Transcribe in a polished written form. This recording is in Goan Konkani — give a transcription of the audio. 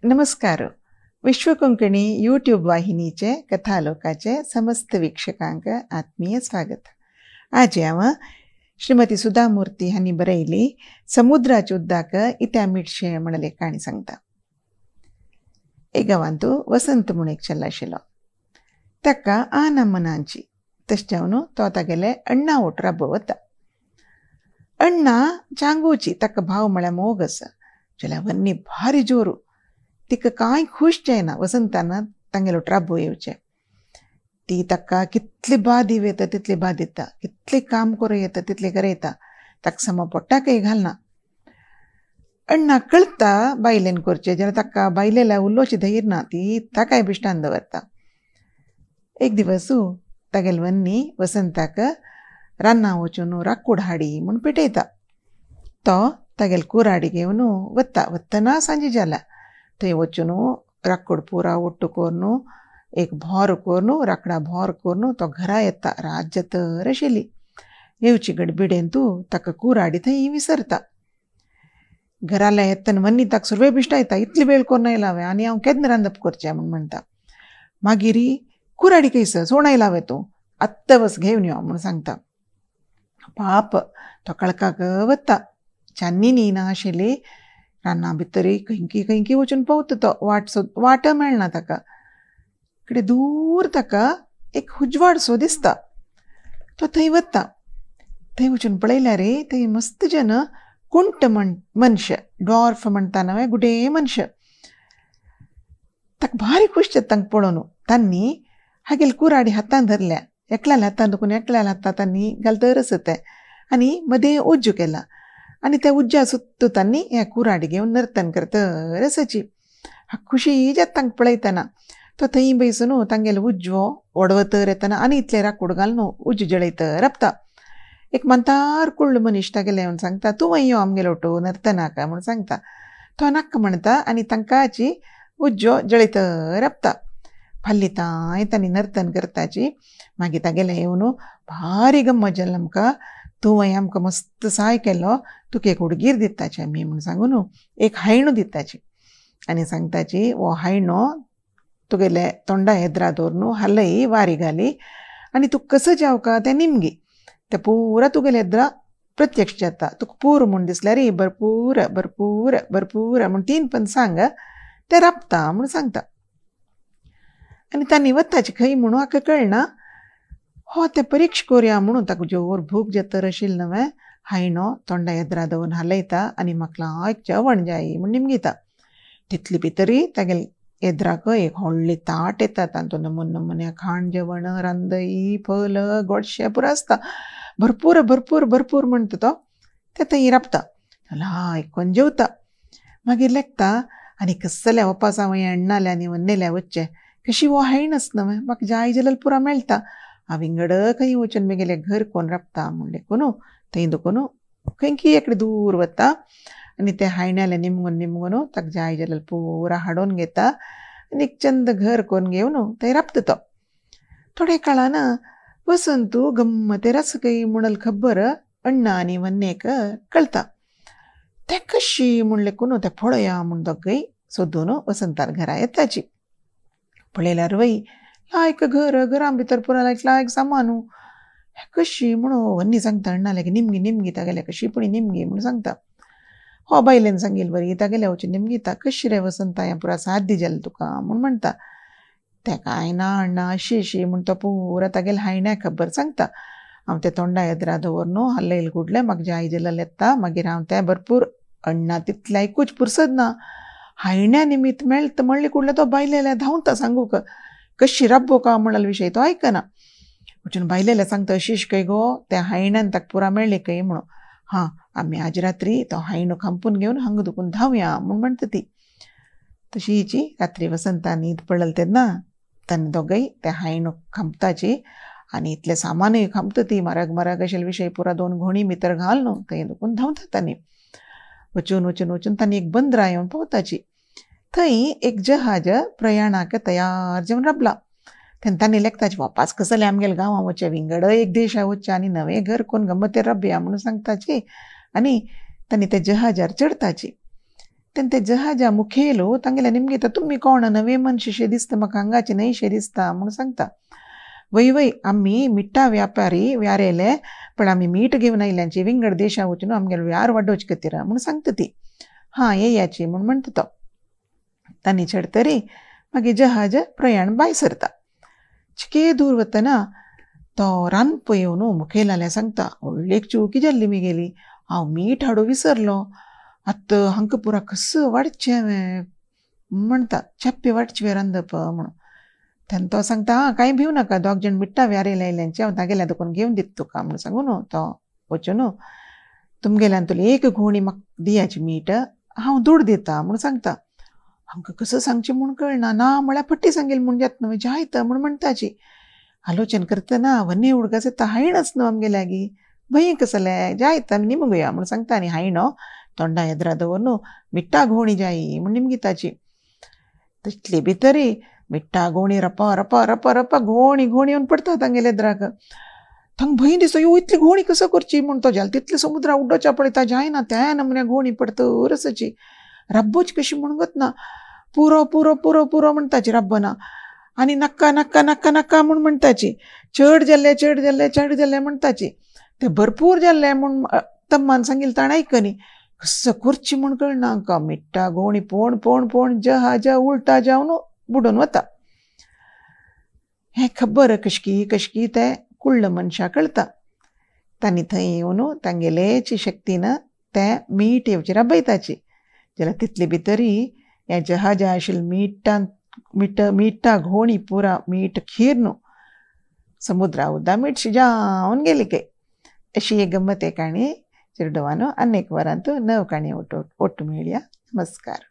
नमस्कार. विश्व कोंकणी यूट्यूब वाहिनीचे कथालोकाचे समस्त वीक्षकांक आत्मीय स्वागत. आज हांव श्रीमती सुधा मूर्ती हांणी बरयली समुद्राचे उदक इत्या मिटशें म्हणले काणी सांगता. एक गांवांत वसंत म्हूण एक चलो आशिल्लो. ताका आना मनांची तशें जावन तो तागेले अण्णा ओट राबो वता. अण्णा चांगूची ताका भाव म्हळ्यार मोग आसा. जाल्यार वन्नी भारी जोरू तिका कांय खूश जायना वसंतान तांगेलो ट्राबो येवचें. ती ताका कितली बाद येता तितली बाद दिता, कितलें काम करूं येता तितलें करयता, ताका समा पोटाकय घालना. अण्णा कळटा बायलेन करचें जाल्यार ताका बायलेल्या उलोवचें धैर्य ना, ती ताकाय बिश्टान दवरता. एक दिवस तागेल वन्नी वसंताक रान्ना वचून राकूड हाडी म्हूण पेटयता. तो तागेल कुराडी घेवन वता. वतना सांजे जाला. थंय वचून राकूड पुरा ओट्टू करून एक भोर करून राकडा भोर करून तो घरा येता. रात जातर आशिल्ली. येवची गडबिडेन तूं ताका कुराडी थंय विसरता. घराला येतना वन्नी ताका सुरवे बिश्टायता, इतली वेळ करून आयला हांवें आनी हांव केन्ना रांदप करचें म्हूण म्हणटा. मागीर कुराडी खंयसर सोण आयला हांवें, तूं आत्तां वच घेवन यो म्हूण सांगता. पाप तो कळकाक वता. चान्नी न्ही आशिल्ली. रान्ना भितरय खंयकी खंयकी वचून पावता तो. वाट वाट मेळना ताका. कडे दूर ताका एक उजवाड सो दिसता. तो थंय वता. थंय वचून पळयल्यार रे थंय मस्त जन कुंट मनश डॉर्फ म्हणटा न्हय गुडे मनश. ताका भारी खूश जाता तांकां पळोवन. तांणी हागेली कुराडी हातान धरल्या. एकल्याल्या हातान दुखून एकल्याल्या हातान तांणी घालतर आसा तें आनी मदें उज्जू केला आनी त्या उज्जा सुत्तू तांणी ह्या कुराडी घेवन नर्तन करतर आसाची. खुशी जाता तांकां पळयतना. तो थंय बैसून तांगेलो उज्जो वडवतर येतना आनी इतलें राकूड घालून उज्जो जळयतर राबता. एक मंतार कुळ्ळ मनीस तागेले येवन सांगता, तूं यो आमगेलो ओटो नर्तनाक म्हूण सांगता. तो नाका म्हणटा आनी तांकांची उज्जो जळयतर राबता. फाल्ली तांय तांणी नर्तन करताची. मागीर तागेले येवन भारी गम्मत जाली आमकां, तूं आमकां मस्त साय केलो, तुका एक उडगीर दिताची आमी म्हूण सांगून एक हायणो दिताची आनी सांगताची, हो हायणो तुगेले तोंडा येद्रा दवरून हालय वारी घाली आनी तुका कसो जावका तें निमगी, तें पुरा तुगेले येद्रा प्रत्यक्ष जाता. तुका पूर म्हूण दिसल्यार भरपूर भरपूर भरपूर म्हूण तीन पण सांग, तें राबता म्हूण सांगता. आनी तांणी वताची खंय म्हणून हाका कळना. हो तें परीक्षा करुया म्हणून ताका जोर भूक जातर आशिल्ली न्हय हायणो तोंडा येद्रा दवरून हालयता आनी म्हाका एक जेवण जाय म्हूण निमगिता. तितली भितरय तागेले येद्राक एक व्हडलें ताट येता. तातूंत नमुने नमुने खाण जेवण रांदई फल गोडशें पुरो आसता. भरपूर भरपूर भरपूर म्हणटा तो तें थंय राबता. लायकून जेवता. मागीर लेखता आनी कसल्या वपास हांवें अण्णाल्या आनी वन्नेल्या वचचें, कशी हो हायणच न्हय म्हाका जाय जाल्यार पुरा मेळटा. हांव विंगड खंय वचून म्हगेलें घर कोण राबता म्हूण देखून थंय देखून खंयकी एकडे दूर वता आनी ते हायण्याले निमगून निमगून ताका जाय जाल्यार पुरा हाडून घेता आनी एक चंद घर कोन्न घेवन थंय राबता तो. थोडे काळान वसंत गम्मतेर आसा खंय म्हणल खबर अण्णा आनी वन्नेक कळटा. तें कशी म्हूण लेखून तें पळया म्हूण दोगय सोदून वसंतार घरा येताची. पळयल्यार वय लायक घर, घरां भितर पुरा लायक लायक सामानू. कशी म्हणून वन्नी सांगता अण्णा लागी निमगी निमगी तागेल्या कशी पूण निमगी म्हूण सांगता. हो बायलेन सांगील बरी तागेल्या वचून निमगिता. कशी रे वसंता हें पुरा साध्य जालें तुका म्हूण म्हणटा. तें कांय ना अण्णा अशी अशी म्हूण तो पुरा तागेल्या हायण्याक खबर सांगता. हांव तें तोंडा येद्रा दवरून हालयल कुडलें म्हाका जाय जाल्यार येता. मागीर हांव तें भरपूर अण्णा तितलें आयकूच पुरसद ना. हायण्या निमित्त मेळटा म्हणलें कुडलें तो बायलेल्या धांवता सांगूक कशी राबो का म्हणल विशय तो आयकना. वचून बायलेल्या सांगता अशीश खंय गो त्या हायण्यान ताका पुरा मेळ्ळें खंय म्हणून. हां आमी आज रात्री तो हायणो खांपून घेवन हांगा दुखून धांवया म्हूण म्हणटा ती. तशीची रात्री वसंता न्हीद पडल तेन्ना तांणी दोगय त्या हायणो खांपताची आनी इतलें सामानूय खांपता ती म्हारग म्हारग अशें विशय पुरा दोन घोणी भितर घाल न्हू थंय दुखून धांवता तांणी. वचून वचून वचून तांणी एक बंदरा येवन पावताची. थंय एक जहाज प्रयाणाक तयार जावन राबला. तेन्ना तांणी लेखताची वापास कसले आमगेले गांवां वचचें, विंगड एक देशा वचचें आनी नवें घर कोण गमतेर राबया म्हणून सांगताची आनी तांणी त्या जहाजार चडताची. तेन्ना ते जहाजा मुखेलो तांगेल्या निमगेता तुमी कोण नवे मनशे शे दिसता म्हाका हांगाचे न्हय शे दिसता म्हूण सांगता. वय वय आमी मिठा व्यापारी व्यारेले पण आमी मीठ घेवन आयल्यांची विंगड देशा वचून आमगेलो व्यार वाडोवचे खातीर म्हूण सांगता ती. हां येयाची म्हूण म्हणटा तो. तांणी चडतरी मागीर जहाज प्रयाण भायर सरता. चिके दूर वतना तो रांदपो येवन मुखेलाल्या सांगता व्हडली एक चुकी जाल्ली मिगेली, हांव मीठ हाडूं विसरलो, आतां हांकां पुरा कसो वाडचें हांवें म्हणटा, चेप्पे वाडचें रांदप म्हणून. तेन्ना तो सांगता आं कांय भिवू नाका, दोग जाण मिठ्ठा व्यारे लायल्यांचे हांव तागेल्या दुकान घेवन दिता तुका म्हूण सांगून तो वचून तुमगेल्यान तुली एक घोणी म्हाका दियाची मीठ हांव दुड दिता म्हूण सांगता. आमकां कसो सांगचें म्हूण कळना, ना म्हळ्यार पट्टी सांगेल म्हूण जाता न्हय जायत म्हूण म्हणटाची. आलोचन करतना वन्नी उडगास येता हायणच न्हू आमगे लागीं भंय कसले जायत आमी निमगुया म्हूण सांगता आनी हायणो तोंडा येद्रा दवर न्हू मिठ्ठा घोणी जायी म्हूण निमगिताची. तितले भितरी मिठ्ठा घोणी रपा रपा रपा रपा घोणी घोणी येवन पडटा तांगेल्या येद्राक. थंग भंय दिसता यो इतली घोणी कसो करची म्हूण तो जाल तितले समुद्रा उड्डोच्या पळयता जायना त्या नमुन्या घोणी पडटा रसाची रब्बोच कशी म्हूण ना पुरो पुरो पुरो पुरो म्हणटाची रब्बना आनी नक्का नक्का नक्का नक्का म्हूण म्हणटाची, चड जाल्ले चड जाल्ले चड जाल्ले म्हणटाची. ते भरपूर जाल्ले म्हूण तम्मान सांगिल्लें ताणें आयकनी कसो करची म्हूण कळना हांकां. मिठ्ठा घोणी पोण पोण पोण जहाजा उल्टा जावन बुडून वता. हें खबर कशकी कशकी ते कुळ्ळ मनशां कळटा. तांणी थंय येवन तांगेलेची शक्तीन ते मीठ येवचे राबयताची. जाल्यार तितले भितरी ह्या जहाजा आशिल्ले मिठान मिठ मिठा घोणी पुरा मीठ खीर न्हू समुद्रा उद्दा मीठ शिजावन गेली काय. अशी एक गम्मत एक काणी चिरडवानो आनी एक वरांतू नव काणी ओट्टू मेळया. नमस्कार.